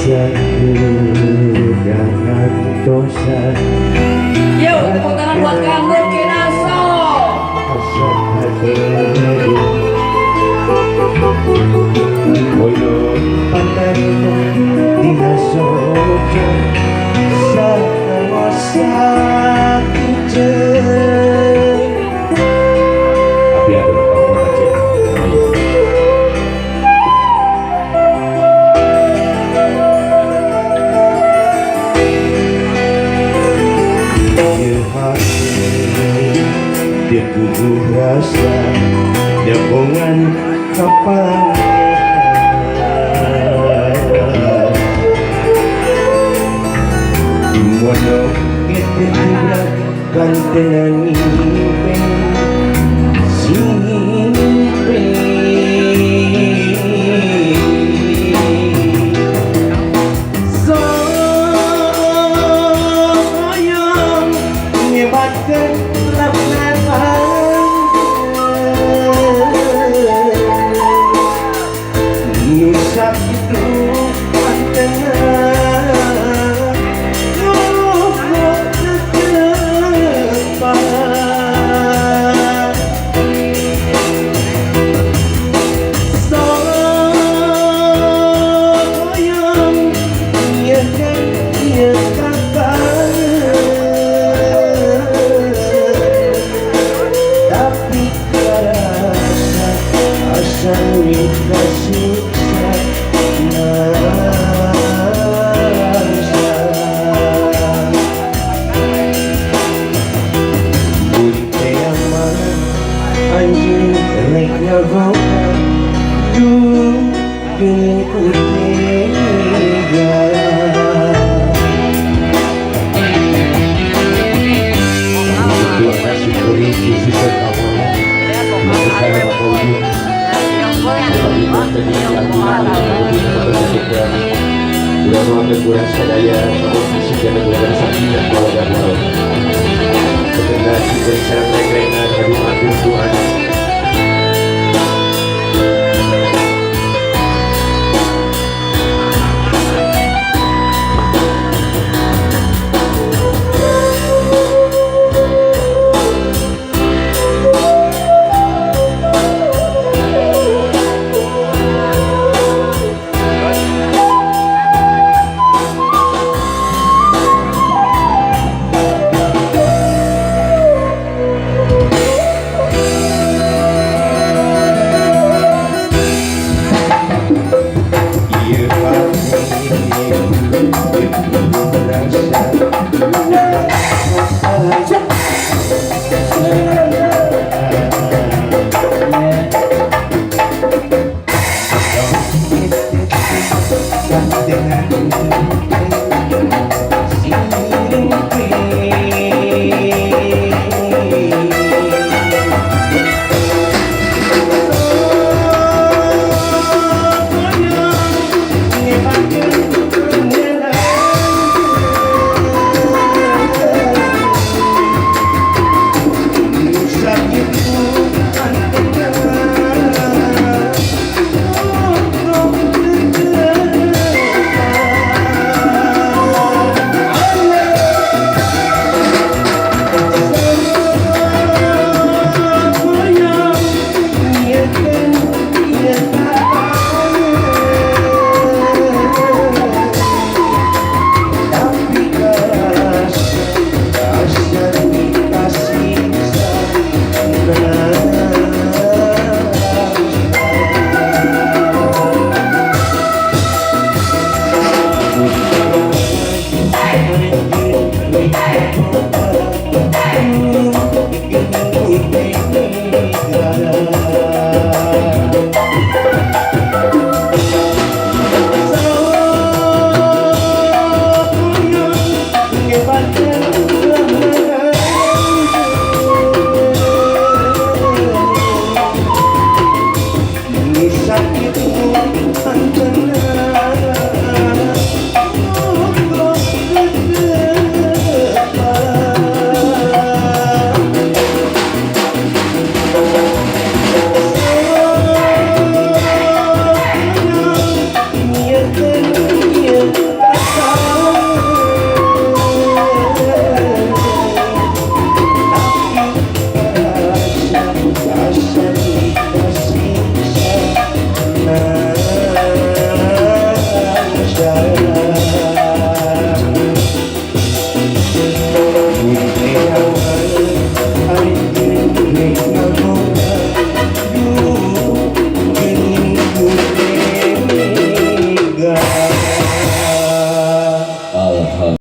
Sakedar ngantosan. Yo, tepuk tangan buat Kang Nur Kinaso. Asa katedu Moyo pantarimo dina soja sakit. Tapi ada kamu aja. Ieu hati dia kudu rasa debongan kapal. Mono itu gantengan ngimpi simpe. Sayang nyebatkan laknat Nusa itu pantengan Nuhun tetepan. Sayang nyekan nyekan, tapi kerasa asa wika siksa nangsa. Mun teh mah anjeun rek ngagoda duh geuning ku tega. Itu anak syukuri khususnya kamu saya Bapak Ibu sadaya Tuhan. Ieu hati rasa. Dengan